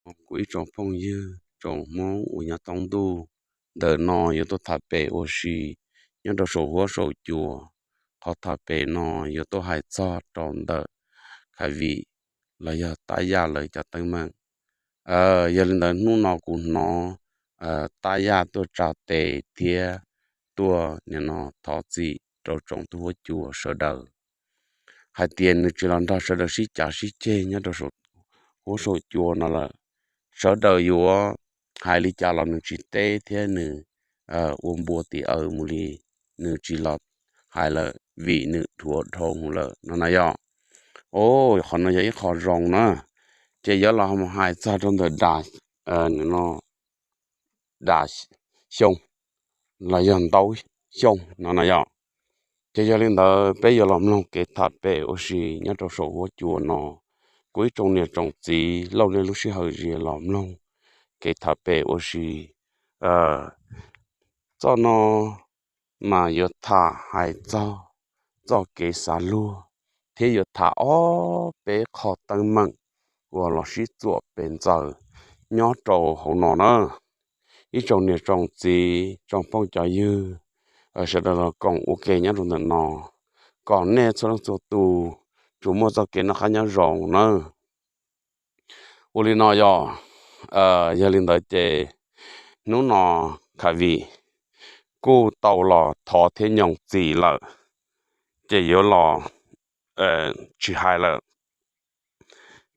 Kuv ib tsoom phooj ywg tsoom Hmoob uas nyob toob ntuj, ntawm no yuav tuaj tham pem ua si nyob rau saum huab saum cua. Qhov tham pem no yuav tuaj hais txog rau ntawm Khav Vim los yog Tab Yaj lawv cov teeb meem. Yog li ntawd hnub no kuv hnov Tab Yaj tuaj tsa tes thiab tuaj nim no thov txim rau tsoom tub huab cua sawv daws hais tias nws tsis los nrog sawv daws sib cav sib ceg nyob rau saum huab saum cua no lawm. Sawv daws yuav hais li cas los nws tsis teb thiab nws ua npua tim aws mus li, nws tsis los hais lawm vim nws dhuav dhau mus lawm no na yom. Qhov no yog ib qho zoo na, ces yuav los mus hais txog rau ntawm Dam, Dam Xyooj los yog Ntaub Xyooj no na yom. Ces yog li ntawd peb yuav los mloog kev tham pem ua si nyob rau saum huab cua no. Kuv ib tsoom niam tsoom txiv lauj, nej lub sij hawm zia los mloog kev tham pem ua si. Txoj no mas yuav tham hais txog txoj kev xav luag thiab yuav tham ob peb qho teeb meem uas los sib txuam pes ntxaws nyob rau hauv no na. Ib tsoom niam tsoom txiv tsoom phooj cov ywg sawv daws los koom ua ke nyob rau ntawm no, kom nej txhua leej txhua tus tsuas muaj txoj kev noj qab nyob zoo na. Ua li no yog, yog li ntawd ces hnub no Khav Vim kuj tau los thov thiab nyoos txim lawm, ces yuav los tsis hais lawm.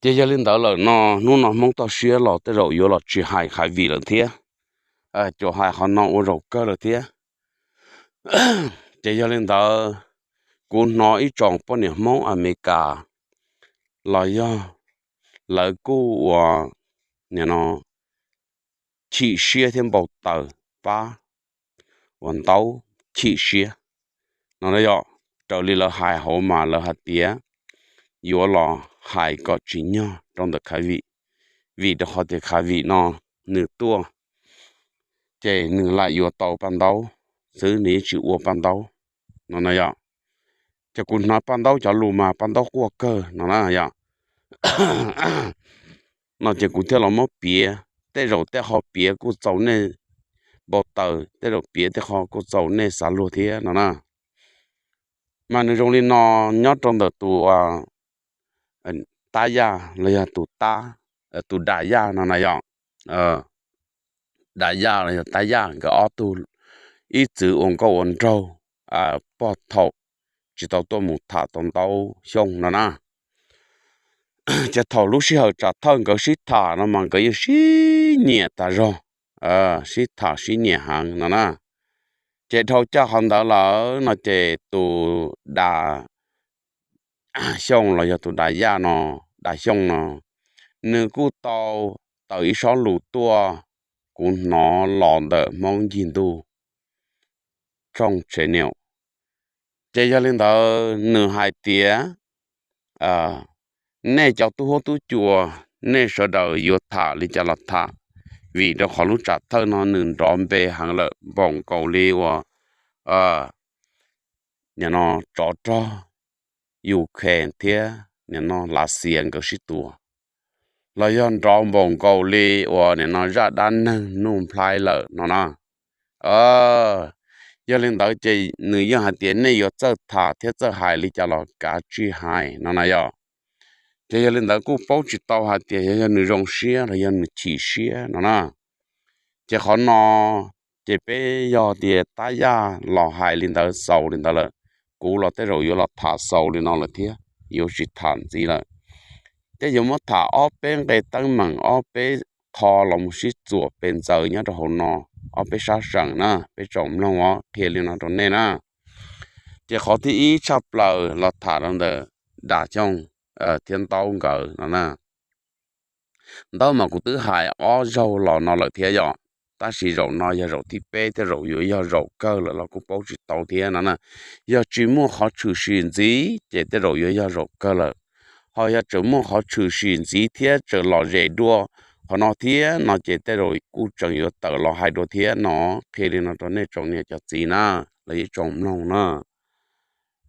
Ces yog li ntawd lawm no, hnub no Hmoob toj siab los tej zaum yuav los tsis hais Khav Vim lawm thiab. Cov hais qhov no ua zaum kawg lawm thiab. Ces yog li ntawd, kuv hnov ib tsoom poj niam Hmoob Amelikas los yog lawv kuj ua nim no chim siab thiab npau taws pab uas Ntaub chim siab no yom. Raws li lawv hais hauv mas lawv hais tias yuav los hais kom tsim nyog rau ntawm Khav Vim, vim rau qhov tias Khav Vim no nws tuaj ces nws lam yuav tau Paj Ntaub xwb, nws yeej tsis ua Paj Ntaub no na yom. Ces kuv hnov Paj Ntaub cov lus mas Paj Ntaub quaj kawg no na yom. No ces kuv thiaj los muab piav, tej zaum tej qho piav kuj txaus nej npau taws, tej zaum piav tej qho kuj txaus nej xav luag thiab no na. Mas nws zoo li no, nyob rau ntawm tus Tab Yaj los yog tus Tab, tus Dam Yaj no na yom. Dam Yaj los yog Tab Yaj nkawd ob tug ib txwv ua nkauj ua nraug pog thaum tsis tau tuaj mus tham tau Ntaub Xyooj no na. Ces thaum lub sij hawm tsam thawj nkawd sib tham no mas nkawd yeej sib nyiam tas zog, sib tham sib nyiam heev no na. Ces dhau caj qhov ntawd lawm no ces tus Dam Xyooj los yog tus Dam Yaj no, Dam Xyooj no, nws kuj tau tawm ib sob lus tuaj, kuv hnov los ntawm Hmoob Ncig Ntuj tshooj channel. Ces yog li ntawd nws hais tias nej cov tub huab tub cua, nej sawv daws yuav tham li cas los tham, vim rau qhov lub tsam thawj no nws nrov npe heev lawm, npaum nkaus li uas nim no tsov rog Ukraine thiab nim no Lav Xias nkawd sib tua, los yog nrov npaum nkaus li uas nim no zaj dab neeg Nuj Nplhaib lawm no na. Yog li ntawd ces nws yeej hais tias nej yuav txawj tham thiab txawj hais li cas los kav tsij hais no na yom. Ces yog li ntawd kuj paub tsis tau hais tias yog, yog nws zoo siab los yog nws chim siab no na. Ces qhov no ces peb yog tias Tab Yaj los hais li ntawd xaus li ntawd lawm, kuv los tej zaum yuav los tham xaus li no lawm thiab, yuav tsis tham ntxiv lawm. Ces yuav muab tham ob peb nqe teeb meem, ob peb qho los mus sib txuam pes ntxaws nyob rau hauv no, ob peb sab seem na, peb tsoom mloog os, qhia li no rau nej na. Ces qhov thib ib tshaj plaws los tham rau ntawm Dam Xyooj thiab Ntaub nkawd no na. Ntaub mas kuv twb hais ob zaug los no lawm thiab yom, tab sis zaum no yog zaum thib peb, tej zaum yuav yog zaum kawg lawm los kuj paub tsis tau thiab no na. Yog tsis muaj qhov tshwm sim ntxiv ces tej zaum yuav yog zaum kawg lawm. Ho yog tseem muaj qhov tshwm sim ntxiv thiab tseem lom zem dua qhov no thiab no ces tej zaum kuj tseem yuav tawm los hais dua thiab no, qhia li no rau nej tsoom niam cov txiv na, los yog tsoom mloog na.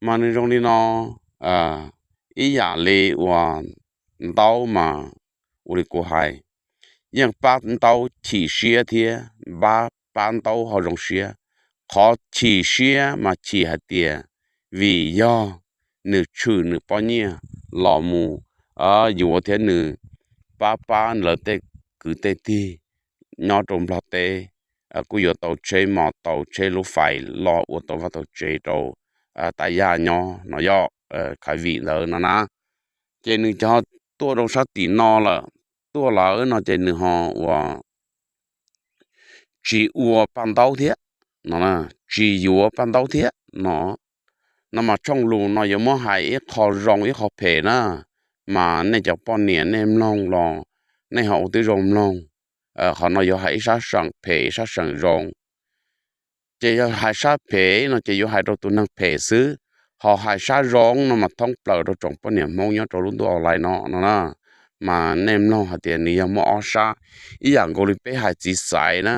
Mas nws zoo li no, ib yam li uas Ntaub mas ua li kuv hais, yeej pab ntaub chim siab thiab, pab, pab ntaub ho zoo siab. Qhov chim siab mas chim hais tias vim yog nws tshwm nws pob nyiaj los mus yuav thiab nws pab pab lawv tej kwv tej tij nyob rau Nplog teb, kuj yuav tau tsheb mos tau tsheb lub fais loj ua tau vaj tau tsev rau Tub Yaj nyob no yog Khav Vim ntawd no na. Ces nws cov tuaj rau sab tim no lawm, tuaj lawm no ces nws ho ua tsis ua paj ntaub thiab no, tsis yuav paj ntaub thiab no. No mas tshooj lus no yuav muab hais ib qho zoo ib qho phem na, mas nej cov poj niam nej mloog los nej ho ua tib zoo mloog. Qhov no yuav hais ib sab seem phem ib sab seem zoo. Ces yog hais sab phem no ces yuav hais rau tus neeg phem xwb, ho hais sab zoo no mas thoob plaws rau tsoom poj niam Hmoob nyob rau lub ntuj online no no na. Mas nej mloog hais tias nws yog muaj ob sab, ib yam nkaus li peb hais txiv xaiv na.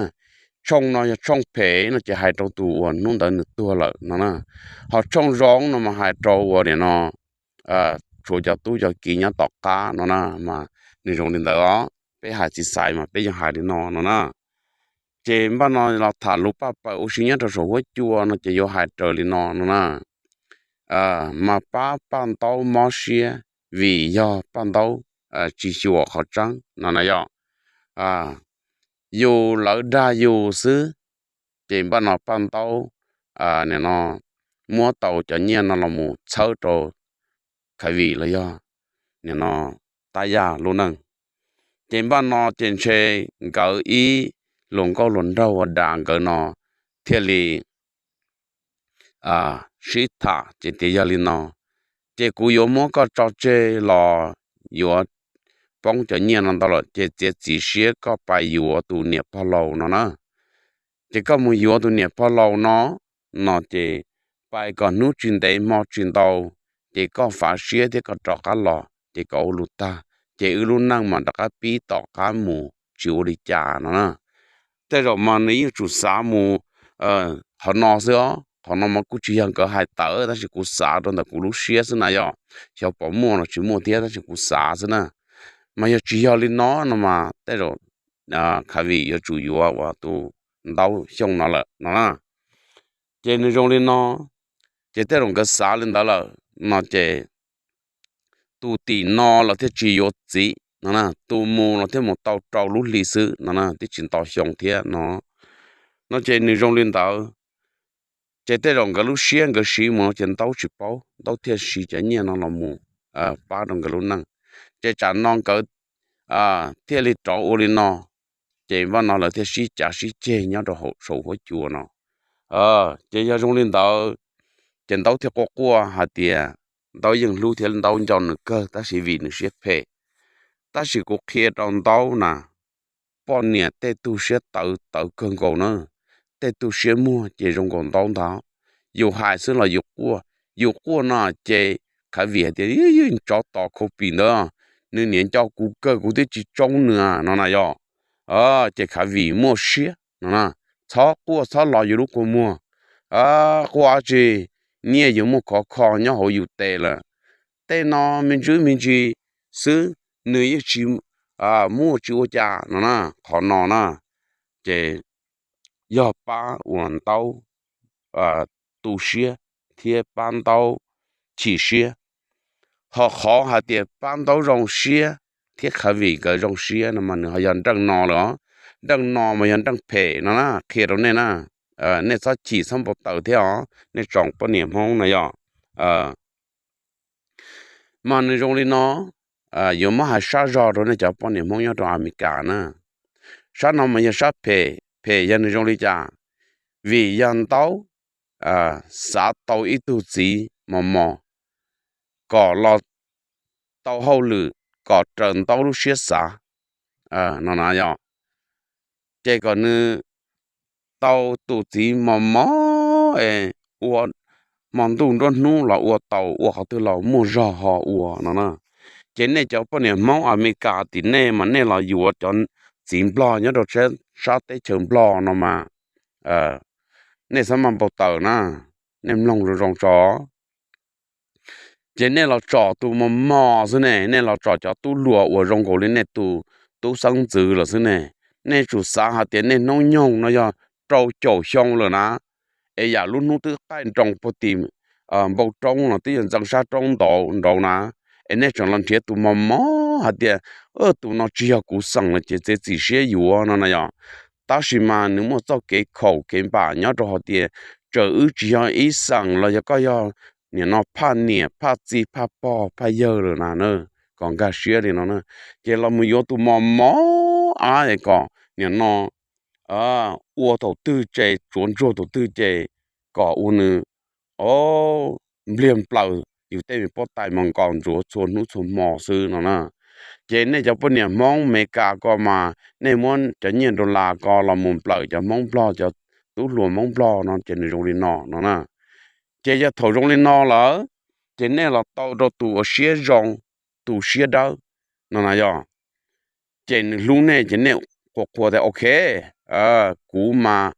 Tshooj no yog tshooj phem no ces hais rau tus uas hnub ntawd nws tuag lawm no na, ho tshooj zoo no mas hais rau uas nim no tshuav cov tub cov kiv nyob tom qab no na. Mas nws zoo li ntawd os, peb hais txiv xaiv mas peb yog hais li no no na. Ces npaj no los tham lus paj paws ua si nyob rau saum huab cua no ces yuav hais raws li no no na. Mas pab paj ntaub mob siab vim yog paj ntaub tsis xyuas qhov tseeb no na yog yus lawv dag yus xwb. Ces npaj no paj ntaub nim no muab tau cov nyiaj no los mus txhawb rau Khav Vim los yog nim no Tub Yaj lub neej. Ces npaj no ces ntshe nkawd ib luag nkauj luag nraug uas dag nkawd no thiaj li sib tham ces tias yog li no, ces kuv yuav muab koj tso tseg los yuav poob cov nyiaj no ntau lawm ces txiav txim siab koj pais yuav tus niam pog laus no na. Ces koj mus yuav tus niam pog laus no, no ces pais kom hnub tsis ntev hmo tsis ntau, ces koj fav siab thiab koj rov qab los ces kom ua lus tag, ces wb lub neej mam rov qab pib tom qab mus tsis ua li cas no na. Tej zaum mas nws yeej tsum xav mus qhov no xwb os, qhov no mas kuj tsis yog nkawd hais tawm tab sis kuv xav rau ntawm kuv lub siab xwb na yog, xyov puas muaj los tsis muaj thiab tab sis kuv xav xwb na. Mas yog tsis yog li no no mas tej zaum Khav Vim yuav tsum yuav ua tus ntaub xyoo no lawm no na. Ces nws zoo li no, ces tej zaum nkawd xav li ntawd lawm no ces tus tim no los thiaj tsis yuav txiv no, tus mus los thiaj mus tau rau lub hli xwb no, twb tsis nto xyoo thiab no. No ces nws zoo li ntawd, ces tej zaum nkawd lub siab nkawd siv mus no ces ntaub tsis paub, ntaub thiaj siv cov nyiaj no los mus pab rau nkawd lub neej. Ces tsam no nkawd thiaj li rov ua li no, ces npaj no lawv thiaj sib cav sib ceg nyob rau hauv saum huab cua no. Ces yog zoo li ntawd, ces ntaub thiaj quaj quaj hais tias ntaub yeej hlub thiab ntaub nco nws kawg tab sis vim nws siab phem. Tab sis kuv qhia rau ntaub na, poj niam tej tug siab tawv tawv kawg nkaus na, tej tug siab muag ces zoo nkaus ntaub ntag. Yus hais xwb los yus quaj, yus quaj no ces Khav Vim hais tias, Tsov tom khau pim ntawd, nws niam nco kuv kawg kuv twb tsis tsoob nws no na yog. Ces Khav Vim muaj siab no, txhob quaj txhob los yus lub kua muag, quaj tsis, nyiaj yuav muaj khov kho nyob hauv yus tes lawm. Tej no me ntsis me ntsis xwb, nws yeej tsis muaj tsis ua cas no na. Qhov no na ces yog pab uas ntaub tu siab thiab pab ntaub chim siab. Ho qhov hais tias pab ntaub zoo siab thiab Khav Vim nkawd zoo siab no mas nws ho yog nreej no lawm os. Nreej no mas yog nreej phem no na, qhia rau nej na. Nej txhob chim txhob npau taws thiab os nej tsoom poj niam Hmoob no yog. Mas nws zoo li no, yuav muab hais sab zog rau nej cov poj niam Hmoob nyob rau Amelikas na. Sab no mas yog sab phem, phem yog nws zoo li cas? Vim yog ntaub xav tau ib tug txiv mos mos kom los tau hauj lwm kom raws ntaub lub siab xav no na yog. Ces kom nws tau tus txiv mos mos es ua hmo ntuj nruab hnub los ua tau, ua qhov twg los muaj zog ho ua no na. Ces nej cov poj niam Hmoob Amelikas tim nej mas nej los yuav cov txiv Nplog nyob rau sab teb chaws Nplog no mas nej txhob maj npau taws na, nej mloog zoo zoo tso. Ces nej los tsom tus mos mos xwb ne, nej los tsom cov tub hluas uas zoo nkaus li nej tus tub xeeb ntxwv lawm xwb ne. Nej tsum xav hais tias nej hnub nyoog no yog rau caum xyoo lawm na, es yam lub hnub twb qaij nroo puag tim npoo roob no twb yog ntxeev sab roob nraud na, es nej tseem los nrhiav tus mos mos hais tias tus no tsis yog kuv xeem lawm ces txiav txim siab yuav no na yog. Tab sis mas nws muaj txoj kev khaum kev npam nyob rau hais tias txawm wb tsis yog ib xeem los yog koj yog nim no phaj niam phaj txiv phaj pog phaj yawg lawm na, kom nkag siab li no na, ces los mus yuav tus mos mos ab es kom nim no ua thaum twg ces tsuav ntsuag thaum twg ces kom ua nws npliag nplaws yus tej me pob tais mos nkaus ntsuav txhua hnub txhua hmo xwb no na. Ces nej cov poj niam Hmoob Amelikas ko mas nej muab cov nyiaj dollar ko los mus nplawm cov Hmoob Nplog, cov tub hluas Hmoob Nplog no ces nws zoo li no no na. Ces yog thaum zoo li no lawm, ces nej los tau rau tus uas siab zoo, tus siab dawb no na yog. Ces nws hlub nej ces nej qhuas qhuas tias ok, kuv mas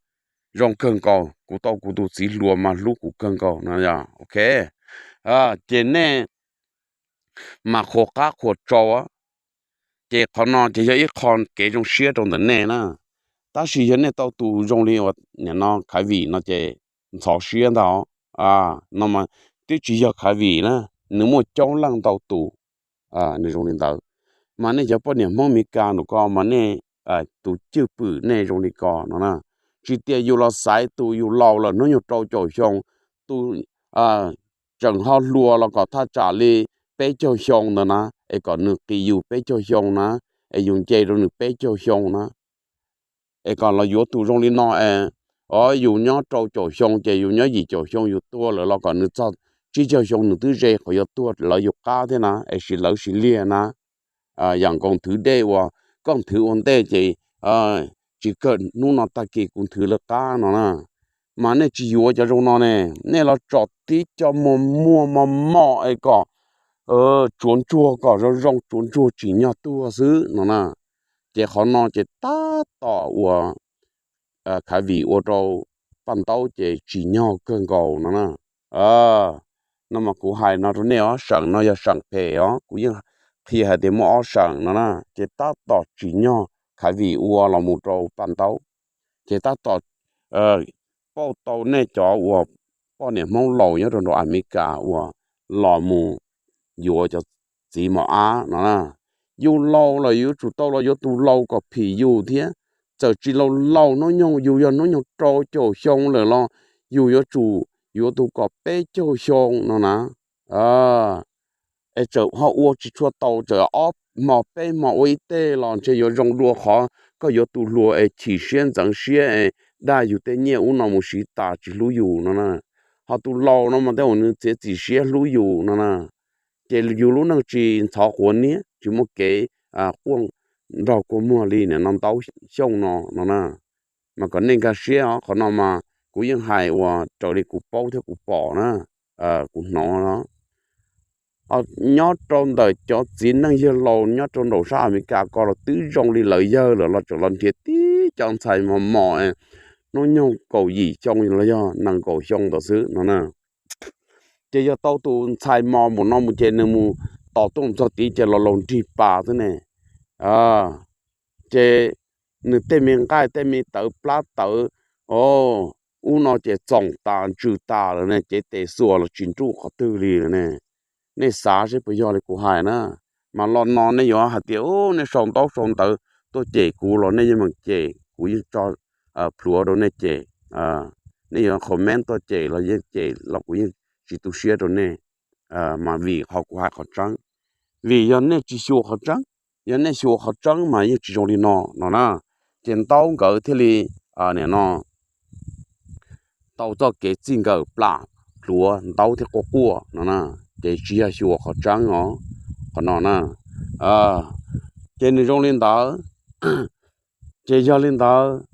zoo kawg nkaus, kuv tau kuv tus txiv hluas mas hlub kuv kawg nkaus no yog ok. Ces nej mas qhuas qab qhuas tsau, ces qhov no ces yog ib qho kev zoo siab rau ntawm nej na. Tab sis yog nej tau tus zoo li uas nim no Khaiv Vim no ces ntxhov siab ntag. No mas twb tsis yog Khaiv Vim na, nws muaj coob leej ntau tus nws zoo li ntawd. Mas nej cov poj niam Hmoob Amelikas nraum ko mas nej tus cwj pwm nej zoo li ko no na. Tsis tias yus los xaiv tus yus laus lawm hnub nyoog rau caum xyoo, tus tseem ho hluas los kom thaj tsam li peb caug xyoo ntawd na, es kom nws qis yus peb caug xyoo na, es yus nce rau nws peb caug xyoo na, es kom los yuav tus zoo li no es yus nyob rau caum xyoo ces yus nyob yim caum xyoo yus tuag lawm los kom nws txog tsib caug xyoo nws twb ze qhov yuav tuag lawv yus qab thiab na, es sis lawv sis liag na. Yam nkaus nthwv dej uas koj nthwv ua ntej ces tsis kawg hnub no tag kis kuv nthwv lawv qab no na. Mas nej tsis yuav cov zoo no ne, nej los tsom tib co muag muag mos mos es kom tsuav ntsuag kom zoo zoo, tsuav ntsuag tsim nyog tuag xwb no na. Ces qhov no ces tab tom uas Khaiv Vim ua rau Paj Ntaub ces tsim nyog kawg nkaus no na. No mas kuv hais no rau nej os, seem no yog seem phem os, kuv yeej qhia hais tias muaj ob seem no na, ces tab tom tsim nyog Khaiv Vim ua los mus rau Paj Ntaub, ces tab tom pauj tau nej cov uas poj niam Hmoob laus nyob rau nram Amelikas uas los mus yuav cov txiv mos ab no na. Yus laus los yuav tsum tau los yuav tus laus kom phim yus thiab. Txawm tsis laus laus hnub nyoog, yus yog hnub nyoog rau caum xyoo lawm los yus yuav tsum yuav tus kom peb caug xyoo no na. Es txawm ho ua tsis tshua tau, txawm ob hmo peb hmo ua ib teg los ntshe yuav zoo dua qhov koj yuav tus hluas es chim siab ntxeev siab es dag yus tej nyiaj ub no mus siv tas tsis hlub yus no na. Ho tus laus no mas tej zaum nws txiav txim siab hlub yus no na. Ces yus lub neej tsis ntxhov quav niab, tsis muaj kev quaj nrog kua muag li nim no ntau xyoo no no na. Mas kom nej nkag siab os, qhov no mas kuv yeej hais uas raws li kuv paub thiab kuv pom na, kuv hnov no. Nyob rau ntawm cov txiv neej yawg laus nyob rau nraum sab Amelikas ko los twb zoo li lawv yawg lawm los tseem los nrhiav tib co ntxhais mos mos hnub nyoog kaum yim xyoo los yog nees nkaum xyoo ntawd xwb no na. Ces yog tau tus ntxhais mos npaum no mus ces nws mus tos tuaj txog tid ces los laus nrig pas xwb ne. Ces nws tej me nqaij tej me tawv plab tawv, o, ub no ces txoom tas ntsws tas lawm ne, cev tes xuas los tsis nruj qhov twg li lawm ne. Nej xav seb puas yog li kuv hais na. Mas los no nej yuav hais tias nej sau ntaub sau ntawv tuaj cem kuv los nej yeej meem cem, kuv yeej tso plhuav rau nej cem. Nej yuav comment tuaj cem los yeej cem los kuv yeej tsis tu siab rau nej. Mas vim qhov kuv hais qhov tseeb, vim yog nej tsis xyuas qhov tseeb. Yog nej xyuas qhov tseeb mas yeej tsis zoo li no no na. Ces ntaub nkawd thiaj li nim no tau txoj kev txij nkawm plam plhuav ntaub thiab quaj quaj no na. Ces tsis yog xyuas qhov tseeb os, qhov no na. Ces nws zoo li ntawd. Ces yog li ntawd,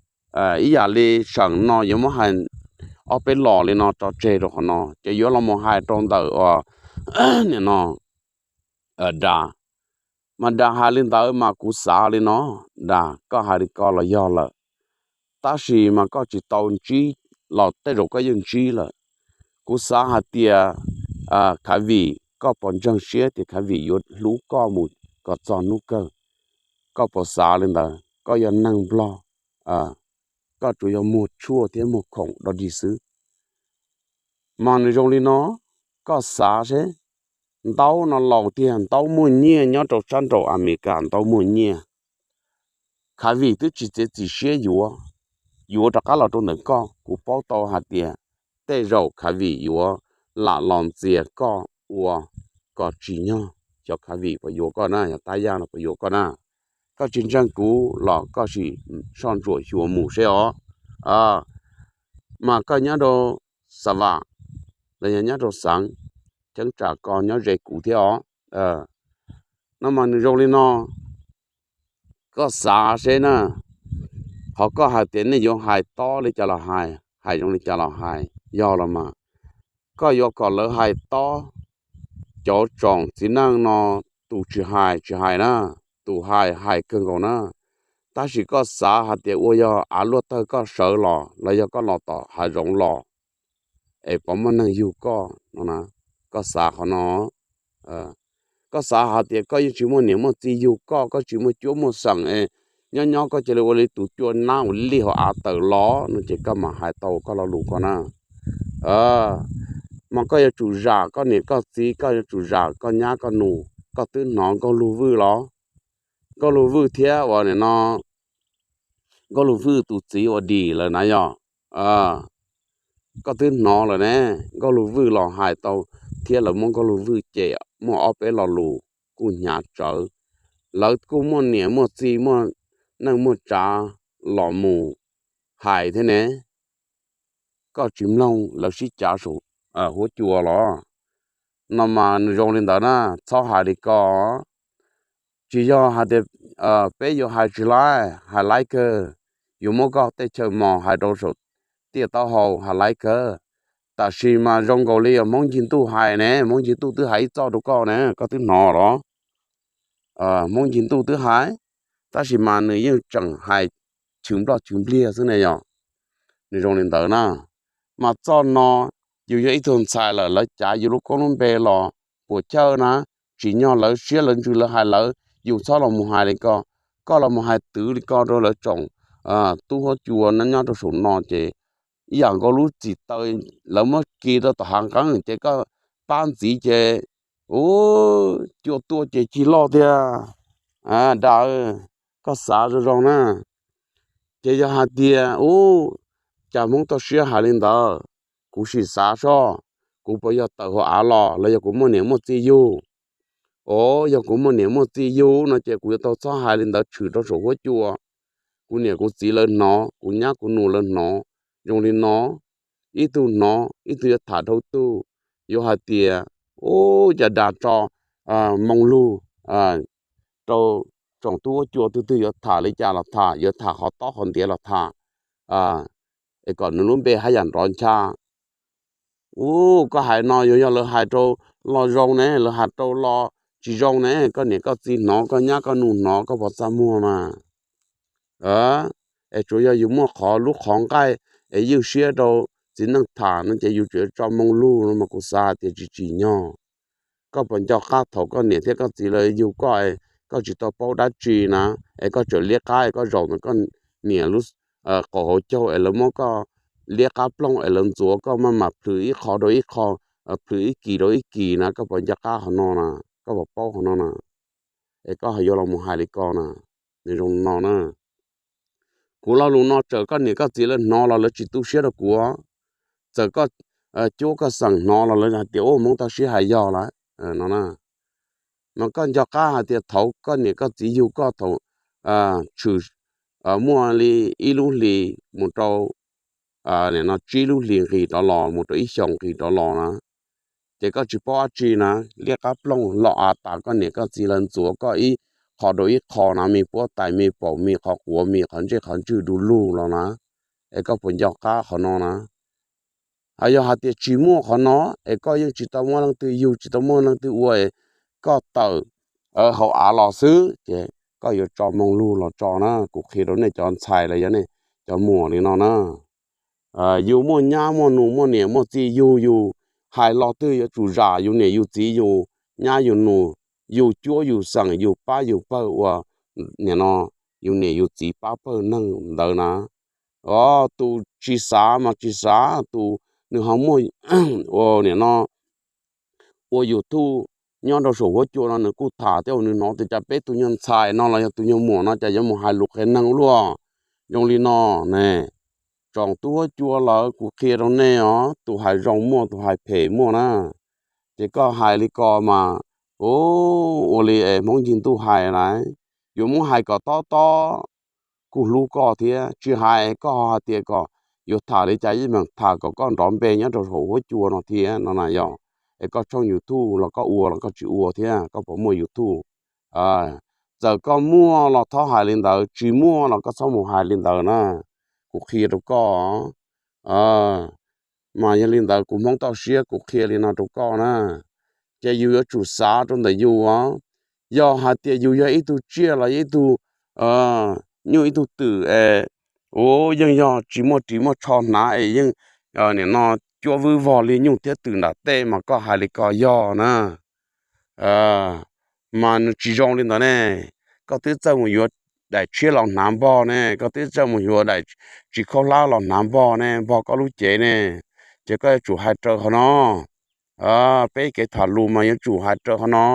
ib yam li seem no yuav muab hais ob peb los li no tso tseg rau qhov no, ces yuav los mus hais rau ntawm uas nim no Das. Mas Das hais li ntawd mas kuv xav li no, Das, koj hais li ko los yog lawm, tab sis mas koj tsis tau ntsib los tej zaum koj yeej ntsib lawm. Kuv xav hais tias Khav Vim, koj puas ntseeg siab tias Khav Vim yuav hlub koj mus kom txog hnub kawg? Koj puas xav li ntawd? Koj yog neeg Nplog, koj tsuas yog muag tshuaj thiab muag khoom dog dig xwb. Mas nws zoo li no, koj xav seb, ntaub no laus tiag, ntaub muaj nyiaj nyob rau sab nraum Amelikas, ntaub muaj nyiaj. Khav Vim twb tsis txiav txim siab yuav, yuav rov qab los rau ntawm koj. Kuv paub tau hais tias tej zaum Khav Vim yuav lam los ntxias koj ua kom tsim nyog. Xyov Khav Vim puas yuav koj na, yog Tab Yaj no puas yuav koj na. Koj tsis ntseeg kuv los koj sim soj ntsuam xyuas mus seb os. Mas koj nyob rau Xa Vam los yog nyob rau xeev, cheeb tsam ko nyob ze kuv thiab os. No mas nws zoo li no, koj xav seb na, qhov koj hais tias nej yuav hais tob li cas los hais, hais zoo li cas los hais, yog los mas koj yuav kom lawv hais tob. Cov tsoom txiv neej no, tus tsis hais tsis hais na, tus hais hais kawg nkaus na. Tab sis koj xav hais tias ua yog av luaj tawg koj sawv los, los yog koj los tom hav zoov los, es puas muaj neeg yug koj no? Koj xav qhov no, koj xav hais tias koj yeej tsis muaj niam muaj txiv yug koj, koj tsis muaj cuab muaj xeem es nyob nyob koj cia li ua li tus cua nab uas lig hauv av tawm los no ces koj mam hais tau koj lo lus ko na. Mas koj yuav tsum zam koj niam koj txiv, koj yuav tsum zam koj nyab koj nus. Koj twb hnov Nkauj Lug Vwj los? Nkauj Lug Vwj thiab uas nim no Nkauj Lug Vwj tus txiv ua dim lawm na yog? Koj twb hnov lawm ne, Nkauj Lug Vwj los hais tau, thiab lawv muab Nkauj Lug Vwj cem muaj ob peb lo lus kuj hnyav tsawv. Lawv kuj muaj niam muaj txiv, muaj neej muaj tsav los mus hais thiab ne. Koj tsis mloog lawv sib cav saum huab cua los? No mas nws zoo li ntawd na, txhob hais li ko. Tsis yog hais tias peb yuav hais tsis laib, hais laib kawg, yuav muab koj tej chaw mos hais rau saum tiaj taub hau, hais laib kawg. Tab sis mas zoo nkaus li uas Hmoob Ncig Ntuj hais ne, Hmoob Ncig Ntuj twb hais ib txoj rau koj ne, koj twb hnov los? Hmoob Ncig Ntuj twb hais, tab sis mas nws yeej tseem hais chwv nploj chwv npliag xwb ne yog. Nws zoo li ntawd na. Mas txoj no yus yog ib tug ntxhais lawm, lawv cav yus lub koob lub npe los puas chawj na. Tsim nyog lawv siab lawv ntsws lawv hais lawv, yus txhob los mus hais li ko. Koj los mus hais twv li ko rau lawv tsoom tub huab cua nyob rau saum no ces ib yam nkaus lub txim taw lawv muab kis rau tom hav nqeeb ces koj pab ntxiv ces, u, cua tuaj ces cig loj tiag. Dam, koj xav zoo zoo na. Ces yog hais tias, u, cas Hmoob toj siab hais li ntawd, kuv sim xav soj, kuv puas yog tawm hauv av los los yog kuv muaj niam muaj txiv yug? O, yog kuv muaj niam muaj txiv yug no ces kuv yuav tau txhob hais li ntawd tshwm rau saum huab cua. Kuv niam kuv txiv lawv hnov, kuv nyab kuv nus lawv hnov. Zoo li no, ib tug hnov ib tug yuav tham dhau tug, yuav hais tias, u, cas dag tso moo lug rau tsoom tub huab cua, twg twg yuav tham li cas los tham, yuav tham qhov tob qhov ntiav los tham, es kom nws lub npe haj yam nrov ncha. U, koj hais no yuav yog lawv hais rau lo zoo ne, lawv hais rau lo tsis zoo ne, koj niam koj txiv hnov, koj nyab koj nus hnov, koj puas txaj muag na? Es tsuas yog yus muaj qhov lub qhov nqaij es ywj siab rau txiv neej tham no ces yus tsuas yuav tso moo lug no mas kuv xav hais tias tsis tsim nyog. Koj puas nco qab thaum koj niam thiab koj txiv lawv yug koj, koj tsis tau paub dab tsi na, es koj tseem liab qab es koj zaum ntawm koj niam lub qaum hauv caug es lawv muab koj liab qab plooj es lawv ntxuav koj maj mam plhws ib qho rau ib qho, plhws ib kis rau ib kis na, koj puas nco qab qhov no na? Koj puas paub qhov no na? Es koj yuav los mus hais li ko na? Nws zoo no na. Kuv lo lus no txawm koj niam koj txiv lawv hnov los lawv tsis tu siab rau kuv. Txawm koj cuab koj xeem hnov los lawv hais tias, u, Hmoob toj siab hais yog lawm no na. Mas koj nco qab hais tias thaum koj niam koj txiv yug koj thaum tshwm muaj li ib lub hlis mus rau nim no tsib lub hlis nqis rov los mus rau ib xyoos nqis rov los na, ces koj tsis paub dab tsi na, liab qab plooj los av tas koj niam koj txiv lawv ntxuav koj ib qho rau ib qho na, me puab tais me paum me qhov quav me qhov ntsej qhov ntswg du lug los na. Es koj puas nco qab qhov no na? Hos yog hais tias tsis muaj qhov no, es koj yeej tsis tau muaj leej twg yug tsis tau muaj leej twg ua, koj tawm hauv av los xwb ces koj yuav tso moo lug los tso na. Kuv qhia rau nej cov ntxhais los yog nej cov muam li no na. Yus muaj nyab muaj nus muaj niam muaj txiv yug, yus hais lo twg yuav tsum zam yus niam yus txiv yus nyab yus nus, yus cuab yus xeem yus pab yus pawg uas nim no yus niam yus txiv pab pawg neeg ntawd na. Os, tus tsis xav mas tsis xav, tus nws ho muaj ua nim no ua YouTube nyob rau saum huab cua no nws kuj tham thiab, nws hnov tias cas peb tus nyuag ntxhais no los yog tus nyuag muam no cas yuav mus hais lus qhia neeg ua luaj zoo li no ne. Tsoom tub huab cua lawm, kuv qhia rau nej os, tus hais zoo muaj, tus hais phem muaj na. Ces koj hais li ko mas, ua li es Hmoob Yig Ntuj hais lawm, yuav muab hais kom tob tob kuj hlub koj thiab, tsis hais koj ho hais tias kom yuav tham li cas yeej meem tham kom koj nrov npe nyob rau saum huab cua no thiab no na yog. Es koj tshooj YouTube los koj ua los koj tsis ua thiab, koj puas muaj YouTube? Txawm koj muaj los txhob hais li ntawd, tsis muaj los koj txhob mus hais li ntawd na. Kuv qhia rau koj, mas yog li ntawd kuv Hmoob toj siab kuv qhia li no rau koj na. Ces yus yuav tsum xav rau ntawm yus os. Yog hais tias yus yog ib tug tsiaj los yog ib tug nyuj ib tug twm es ua yeej yog tsis muaj ris muaj tsho hnav es yeej nim no cuab vwb vog li nyuj thiab twm nram tej mas koj hais li ko yog na. Mas nws tsis zoo li ntawd ne. Koj twb txawj mus yuav daim tshiab los hnav npog ne, koj twb txawj mus yuav daim tsis khaub hlab los hnav npog ne, npog koj lub cev ne, ces koj yuav tsum hais raws qhov no. Peb kev tham lus mas yuav tsum hais raws qhov no.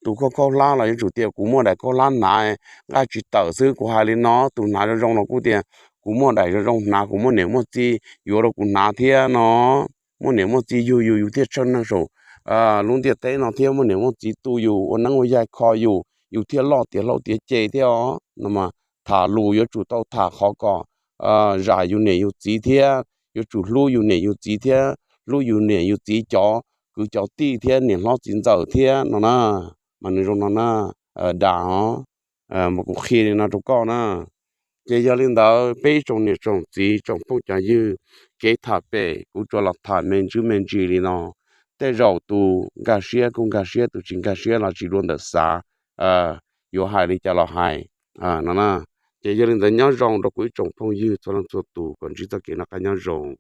Tus khaub khaub hlab los yuav tsum tias kuv muaj daim khaub hlab hnav, nqaij tsis tawm xwb, kuv hais li no. Tus hnav zoo zoo los kuj tias kuv muaj daim zoo zoo hnav, kuv muaj niam muaj txiv yuav rau kuv hnav thiab no. Muaj niam muaj txiv yug yus, yus thiaj tshaj neeg saum lub ntiaj teb no thiab, muaj niam muaj txiv tu yus, ua neeb ua yaig kho yus, yus thiaj loj tiav hlau tiav ce thiab os no. Tham lus yuav tsum tau tham qhov kom zam yus niam yus txiv thiab, yuav tsum hlub yus niam yus txiv thiab, hlub yus niam yus txiv cov kwv cov tij thiab niam hlob txiv ntxawm thiab no na. Mas nws zoo no na, das os, mas kuv qhia li no rau koj na. Ces yog li ntawd peb ib tsoom niam tsoom txiv tsoom phooj cov ywg, kev tham pem kuv tsuas los tham me ntsis me ntsis li no. Tej zaum tus nkag siab kuj nkag siab, tus tsis nkag siab los tsis dua ntawm xav, yuav hais li cas los hais no na. Ces yog li ntawd nyob zoo rau kuv ib tsoom phooj ywg txhua leej txhua tus kom ntsib txoj kev noj qab nyob zoo.